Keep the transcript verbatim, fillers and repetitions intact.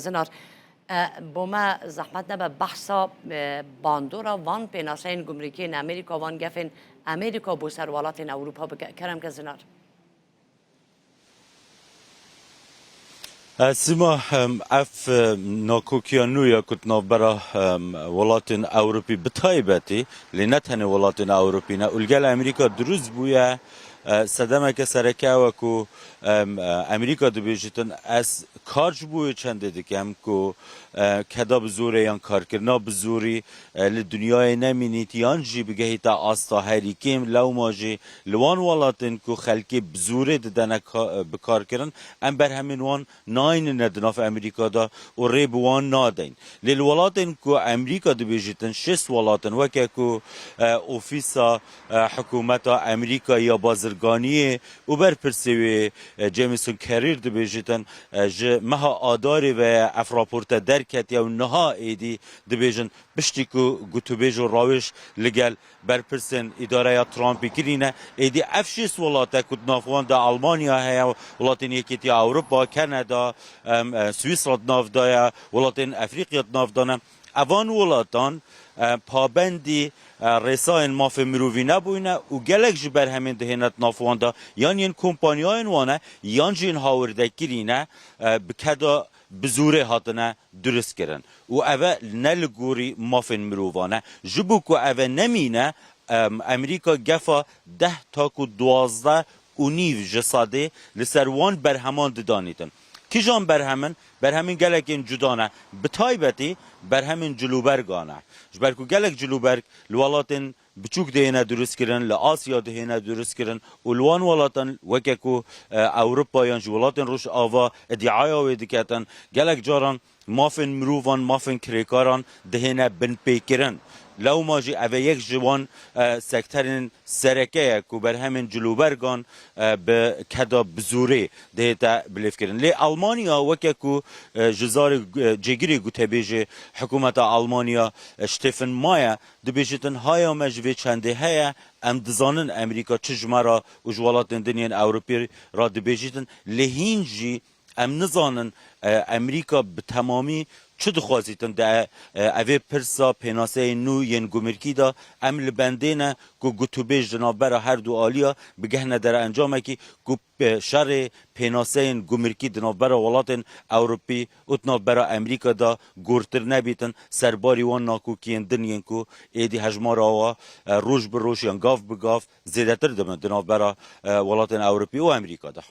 Zinar, e, bo me zehmet nebe behsa, e, bandora van pênaseyên gumrikiyên Amerîka, van gefên Amerîka bo ser welatên Ewropa bike. Kerem ke Zinar. E, Sima, em, ev, e, nakokiya nû ya ku di navbera, em, welatên Ewropî bi taybetî, lê ne tenê welatên Ewropî ne, û li gel Amerîka dirust bûye, e, sedemeke sereke ew e ku, em, e, Amerîka dibêjitin, ez kar ji bo wê çendê dikem ku, e, keda bi zorê yan karkirina bi zorî, e, li dinyayê nemînît yan jî bigehîte asta herî kêm, lewma jî li wan welatên ku xelkê bi zorê didene ka-, bi kar kirin, em berhemên wan nayînine di nav Amerîka de û rê bi wan nadeyn. Lê li welatên ku Amerîka dibêjîtin şêst welat in, weke ku, e, ofîsa, e, hikûmeta Amerîka ya bazirganiyê û berpirsê wê, e, Jameson Carrier dibêjîtin, e, ji meha Adarê ve ev raporte derketiye û niha êdî dibêjin piştî ku gotûbêj û rawêj li gel berpirsên îdareya Trumpî kirîne, êdî ev şêst welate ku di nav wan de Almanya heye, welatên Yekîtiya Ewropa, Kanada, em, e, Swîsra di nav de ye, welatên Efrîqya di nav de ne. Evan welatan, e, pabendî, e, rêsayên mafê mirovî nebûyne û gelek ji berhemên dihêne di nav wan de yan yên kompanyayên wan e, yan jî yên hawirdekirî ne, e, bi keda bi zorê hatine durist kirin û eve ne li gorî mafên mirovan e. Ji bo ku eve nemîne, em, Amerîka gefa deh ta ku duwazdeh û nîv ji sedê li ser wan berheman didanîtin. Kîjan berhem in? Berhemên gelekên cuda ne. Bi taybetî berhemên cilûbergan e. Ji ber ku gelek cilûberg li welatên biçûk dihêne duristkirin, li Asya dihêne duristkirin û li wan welatan weke ku, e, Ewropa yan jî welatên Rojava îdiaya wê diketin, gelek caran mafên mirovan, mafên kirêkaran dihêne binpêkirin. Lewma jî ev e yek ji wan, e, sekterên sereke ye ku berhemên cilûbergan, e, bi keda bi zorê dihête bilêvkirin. Lê Almanya weke ku, e, ji zarê, e, cêgirê gotebêjê hikûmeta Almanya, e, Stephen Mayer dibêjitin, haya me ji vê çendê heye, em dizanin Amerîka çi ji me re û ji welatên din yên Ewropî re dibêjitin, lê hîn jî em nizanin, e, Amerîka bi temamî çi dixwazîtin di, e, evê pirsa pênaseyên nû yên gumirkî de. Em li bendê ne ku gotûbêj di navbera her du aliya bigehne derencamekî ku, e, şerê pênaseyên gumirkî di navbera welatên Ewropî û di navbera Amerîka de gortir nebîtin, serbarî wan nakokiyên din yên ku êdî hejmara wa, e, roj bi roj yan gav bi gav zêdetir dibin di navbera, e, welatên Ewropî û Amerîka de.